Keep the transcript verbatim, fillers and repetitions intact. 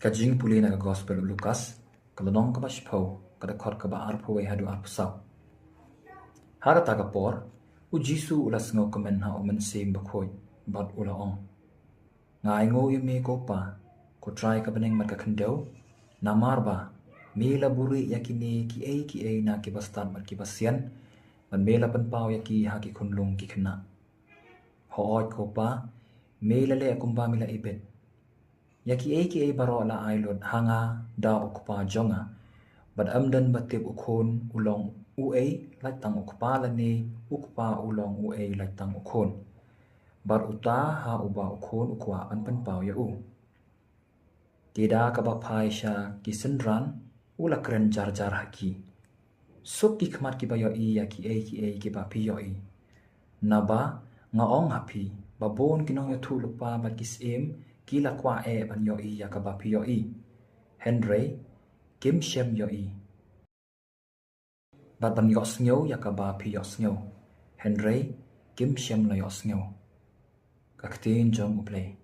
Ka jingpule na ka Gospel u Lukas, ka lynnong kaba shiphew, ka dkhot kaba arphew wei haduh arphew saw. Ha kata ka por, u Jisu u la sngewkmen ha u Mynsiem Bakhuid, bad u la ong: Nga ainguh ïa me ko Pa, ko Trai ka bneng bad ka khyndew, namar ba me la buhrieh ïa kine kiei kiei na kiba stad bad kiba sian, bad me la pynpaw ïa ki ha ki khunlung ki khynnah. Hooid ko Pa, me la leh kumba me la ibit. Ïa kiei kiei baroh la ai lut ha nga da u Kpa jong nga. Bad ym don ba tip u Khun u long uei lait tang u Kpa, lane u Kpa u long uei lait tang u Khun. Bad uta ha uba u Khun u kwah ban pynpaw ïa u. Te da kaba phai sha ki synran, u la kren jar jar ha ki: Suk ki khmat kiba ïohi ïa kiei kiei kiba phi ïohi. Naba nga ong ha phi, ba bun ki nongïathuhlypa bad ki syiem ki la kwah eh ban ïohi ïa kaba phi ïohi, hynrei kim shym ïohi. Bad ban ïohsngew ïa kaba phi ïohsngew, hynrei kim shym la ïohsngew. Ka ktien jong U Blei.